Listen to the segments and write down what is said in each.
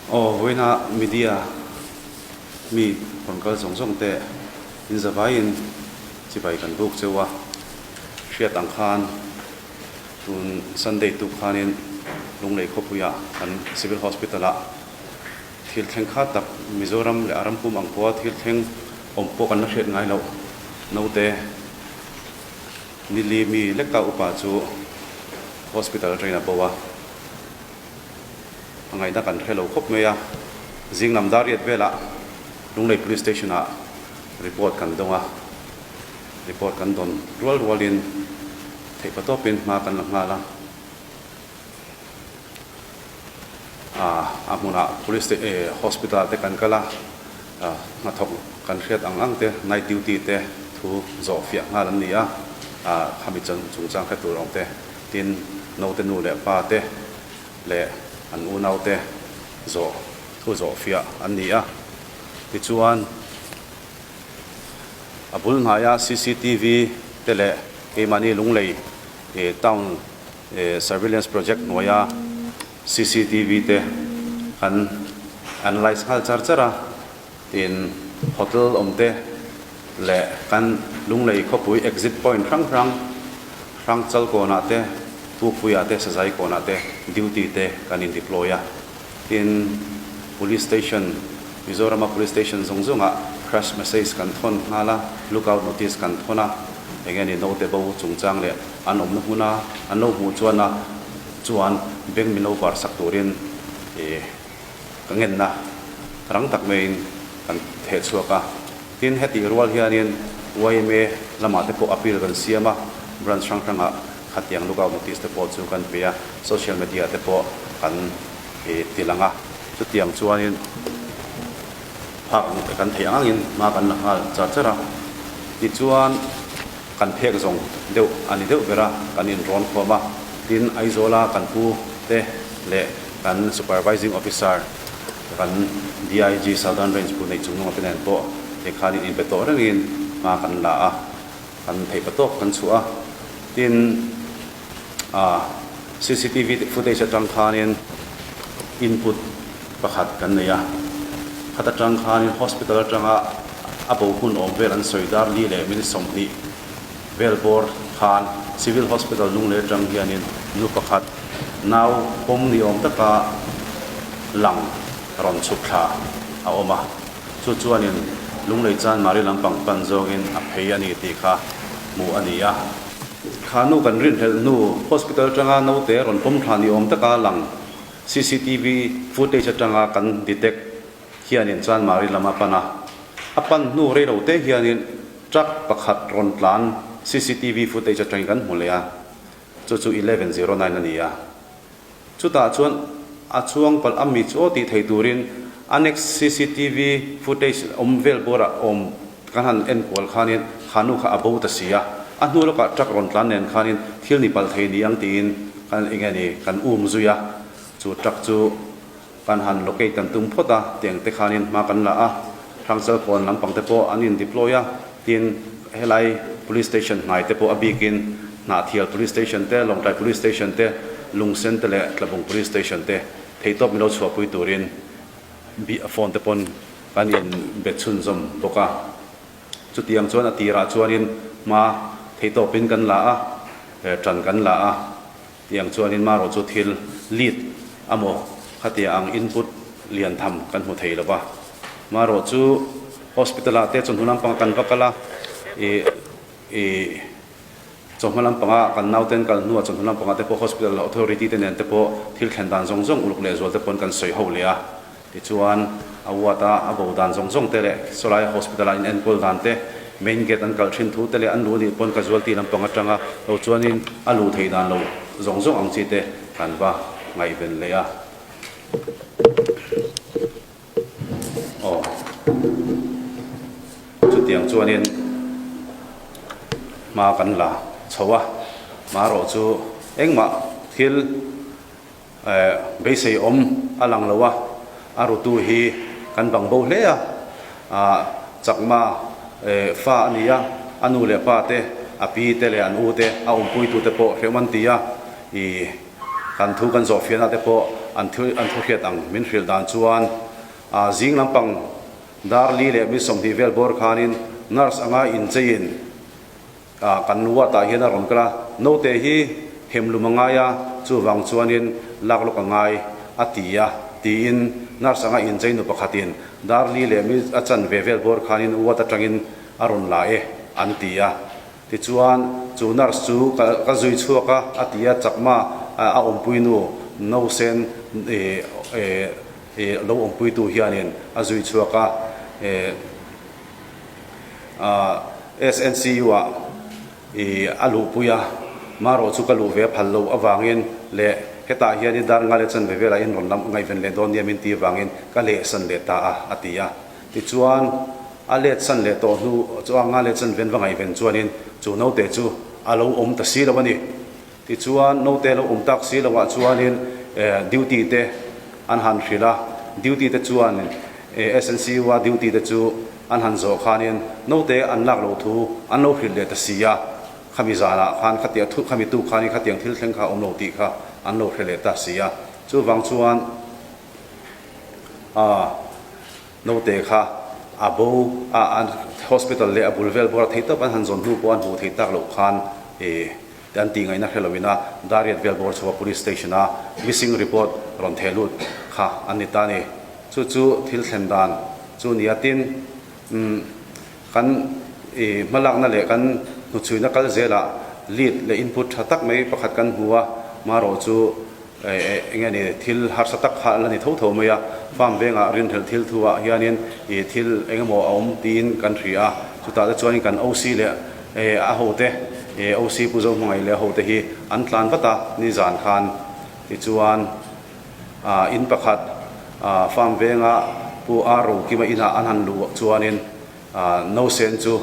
Aw vawiina media mi rawn kal zawng zawng te in zavaiin chibai kan buk cheu a, hriat ang khan tun Sunday tuk khanin Lunglei khawpuiah kan Civil Hospital ah thil thleng kha tak Mizoram leh a ram pum ang pawha thil thleng awm pawh kan la hriat ngai loh naute Nili mi leka upa chu hospital atangin a bo a, a ngaihna kan hre lo khawp mai a. Zing lam dar riat velah Lunglei Police Station ah report kan dawng a, report kan dawn rual rualin theihpa tawpin hma kan la nghal a. A hmunah Police Hospital te kan kal a, hnathawk kan hriat ang ang te, night duty te thu zawh fiah nghal an ni a, khami chungchang hre tur awm te, tin naute nu leh pa te leh an unau te zawh thu zawh fiah an ni a. Tichuan a bul hnaia cctv te leh keimahni Lunglei town Surveillance project hnuaia cctv te kan analyse nghal char char a, tin hotel awm te leh kan Lunglei khawpui exit point hrang hrang, Hrangchal kawnah te, Pukpuiah te, Sazai kawnah te duty te kan in deploy a, tin Police station, Mizorama Police station zawng zawngah crash message kan thawn nghal a, lookout notice kan thawn a, eng nge ni naute bo chungchang leh an awmna hmuna an lo hmuh chuan a chuan beng min lo var sak turin ih ka ngenna rang tak maiin kan theh chhuak a. Tin, hetih rual hianin yma lamah te pawh appeal kan siam a, branch hrang hrangah khatiang lookout notice te pawh chu kan pe a, social media te pawh kan ih ti lang a. Chutiang chuanin phak kan theih ang angin hma kan la nghal char char a. Tichuan. Kan phek zawng deuh a ni deuh ber a, kan inrawn khawm a, tin Aizawla kan pu te leh kan Supervising Officer kan DIG Southern Range pu neih chung nunga te nen pawh tikhanin inpe tawh rengin hma kan la a, kan theihpa tawk kan chhuah a, tin ah cctv footage atang khanin input pakhat kan nei a, khat atang khanin hospital atanga a bo hun awm vel an sawi dar li leh min 20 vel bawr khan Civil Hospital Lunglei atang hianin nu pakhat nau pawm ni awm taka lang rawn chhuk thla a awm a, chu chuanin Lunglei Chanmari lampang pan zawngin a phei a ni tih kha hmuh a ni a. Kha nu kan rinhlelh hnu hospital atanga naute rawn pawm thla ni awm taka lang cctv footage atanga kan detect hianin Chanmari lam a pan a. A pan hnu rei lo te hianin truck pakhat rawn tlan cctv footage atangin kan hmu leh a, chu chu 11:09 a ni a. Chutah chuan a chuang palh a mi chu aw tih thei turin a next cctv footage awm vel bawrah awm kan han en kual khanin kha nu kha a bo ta si a, a hnu lawkah truck rawn tlan nen khanin thil ni palh thei ni ang tiin kan eng nge ni kan um zui a, chu truck chu kan han locate kan tum phawt a, tiang te khanin hma kan la a, Hrangchal kawn lampang te pawh an in deploy a, tin helai police station hnai te pawh a bikin Hnahthial police station te, Lawngtlai police station te, Lungsen te leh Tlabung police station te theihtawp min lo chhuahpui turin phone te pawn kan in be chhunzawm bawk a. Chutiang chuan a tirah chuanin hma theihtawpin kan la a, tan kan la a. Tiang chuanin marawh chu thil lead amaw khatia ang input lian tham kan hmu thei lo va. Marawh chu hospital ah te chawhnu lampanga kan va kal a, ih ih chawhma lampanga kan nauten kal hnuah chawhnu lampanga te pawh hospital authority te nen te pawh thil thlen dan zawng zawng uluk leh zual te pawn kan sawi ho leh a. Tichuan a ward a a bo dan zawng zawng te leh sawlai hospital ah in enkawl dan te, main gate an kalh thin thu te leh an luh anih pawn casualty lampang atanga lo chuanin a luh theih dan lo zawng zawng ang chi te kan va ngaihven leh a. Aw. Chutiang chuanin hma kan la chho a, marawh chu engmah thil. Beisei awm a lang lo a, a rutu hi kan bang bo hle a, Chakma fa a ni a, a nu leh pa te, a pi te leh an u te, a awmpuitu te pawh hrehawm an ti a, kan thu kan zawhfiahna te pawh an thu an thu hriat ang min hrilh dan chuan zing lampang dar li leh mi 20 vel bawr khanin nurse anga incheiin kan ward ah hian a rawn kal a, naute hi hemlum a ngai a, chuvang chuanin lak lawk a ngai a ti a, tiin nurse anga inchei nu pakhatin dar li leh mi a chanve vel bawr khanin ward atangin a rawn la e an ti a. Tichuan, chu nurse chu ka zui chhuak a, a ti a, chakma a awmpui nu nausen lo awmpuitu hianin a zui chhuak a, SNCU ah a luhpui a, marawh chu ka luh ve a phal loh avangin leh hetah hianin dar nga leh chanve velah in rawn lam ngaihven leh dawn nia min ti avangin ka lehsan leh ta a, a ti a. Tichuan, a let san leh tawh hnu chu a nga let san ven va ngaihven chuanin chu naute chu a lo awm ta si lo a ni. Tichuan, naute lo awm tak si loah chuanin duty te an han hrilh a, duty te chuan SNCU a duty te chu an han zawh khanin naute an lak loh thu an lo hrilh leh ta si a, khami zanah khan khatiang thu khami tuk khanin khatiang thil thleng kha a awm lo tih kha an lo hre leh ta si a. Chuvang chuan a naute kha a bo a an hospital leh a bul vel bawr a thei tawp an han zawn hnu pawh an hmuh theih tak loh khan ih an tih ngaihna hre loin a Dariat vel bawr chho a police station a missing report rawn theh lut kha an ni ta a ni. Chu chu thil thlen dan chu nia tin umm kan ih hmalakna leh kan hnuchhuina kal zelah lead leh input tha tak mai pakhat kan hmu a marawh chu Eng nge ni, thil harsa tak kha la ni tho tho mai a, farm vengah rinhlelh thil thu ah hianin ih thil eng emaw a awm tiin kan hria a, chutah te chuanin kan OC leh a hote, OC Pu Zohmangaih leh a hote hi an tlan vat a nizan khan. Tichuan in pakhat farm venga Pu A Rokima inah an han luh chuanin Nausen chu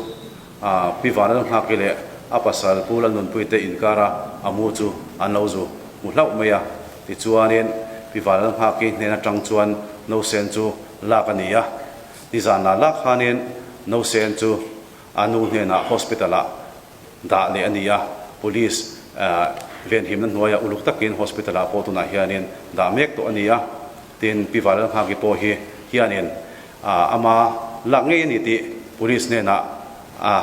Pi Vanlalnghaki leh a pasal Pu Lalnunpui te inkara a mu chu an lo zu hmu hlauh mai a. Tichuanin Pi Vanlalnghaki hnen atang chuan Nausen chu lak a ni a. Nizanah lak khanin Nausen chu a nu hnenah hospital ah dah leh a ni a. Police venhimna hnuaiah uluk takin hospital ah pawh tunah hianin dah mek tawh a ni a. Tin, Pi Vanlalnghaki pawh hi hianin Ama lak ngei a ni tih police hnenah a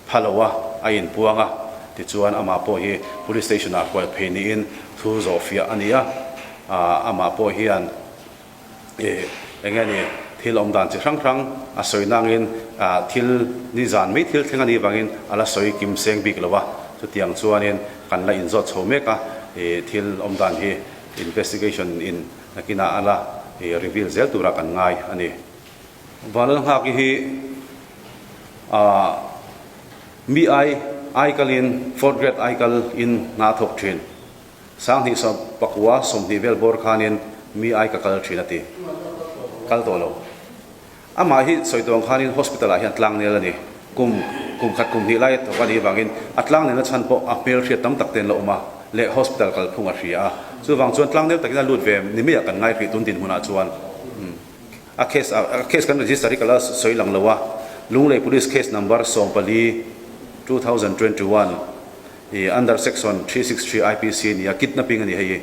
pha lo a, a inpuang a. Tichuan amah pawh hi police station ah kual phei niin thu zawh fiah a ni a. Amah pawh hian eng nge ni thil awm dan chi hrang hrang a sawi nangin thil nizan mai thil thleng a nih vangin a la sawi kim seng bik lo a. Chutiang chuanin kan la inzawt chho mek a, thil awm dan hi investigation in Nakinah a la reveal zel tura kan ngai a ni. Vanlalnghaki hi mi ai ai kalin fourth grade ai kal in hna a thawk thin. Sanghnih pakua 20 vel bawr khanin mi ai ka kal thin a ti. Kal tawh lo. Amah hi sawi tawng khanin hospital ah hian tlangnel a ni. Kum kum khat kum hnih lai a thawk a nih avangin a tlangnelna chhan pawh a hmel hriat tam tak te an la awm a, leh hospital kalphung a hria a. Chuvang chuan tlangnel takin a lut ve ni maiah kan ngai hrih tun dinhmunah chuan a case a case kan register hi ka la sawi lang lo a, Lunglei Police case number 14, 2021 i under section 363 IPC nia kidnapping a ni hei hi.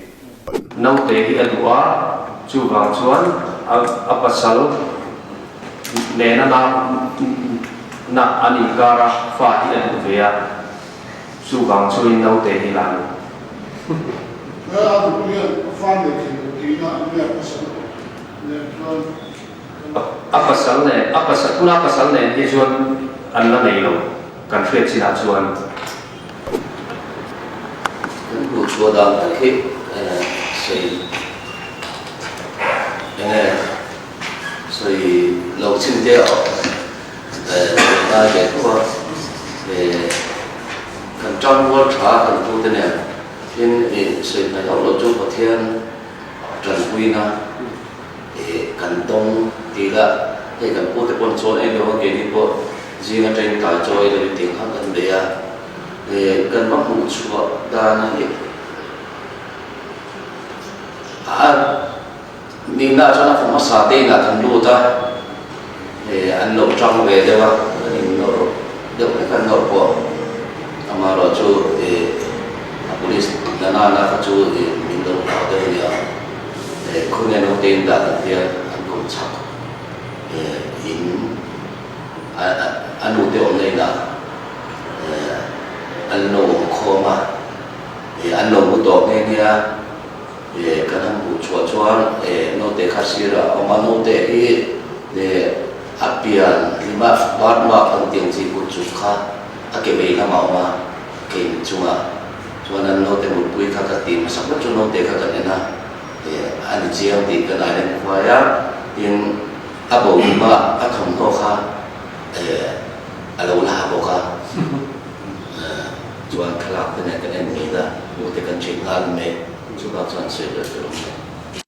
Naute hi a duh a, chuvang chuan a pasal nena na an inkar a, fa hi a duh ve a, chuvang chuanin naute hi la a ni. A duh hian a fa nei thei lo tihna an nge a pasal nen chuan A pasal nen, a pasal, tuna pasal nen hi chuan an la nei lo, kan hriat chinah chuan. Kan hmuh chhuah dan tak hi sawi eng nge sawi lo chin te a ngai ve tho a, kan tangrual tha kan tute nen tin sawi hnaih hauh lo chu Pathian tanpuina kan dawng tih lah hei kan pute pawn chawn ei lo a keini pawh zing atangin tlai chaw ei lovin tih kha kan bei a. Kan va hmuh chhuah dan a ni. A nihna chuan a fa hmasa te inah kan lut a, an lo tang ve deuh a, an innawrh deuh hlek an nawrh pawh. Amaherawhchu a police la nana kha chu min lo hlau deuh a ni ang. Khawnge naute in dah kan tia an kawm chak in a nute awmna inah an lo awm khawm a, an lo mu tawh nghe nghe a, kan han hmuh chhuah chuan naute kha sirah a awm a, naute hi a pian hlima birthmark an tih ang chi kut chuk kha a ke vei lamah a awm a, keini chungah chuan an naute mutpui kha ka ti hmasa phawt chu naute kha kan en a, a ni chiang tih kan identify a, tin a bo hlima a thawmhnaw kha a lo la ha bawk a, chuan thlalak te nen kan en ngei a, hmuh te kan ṭhin nghal mai, chuvang chuan sawi ber tur awm lo.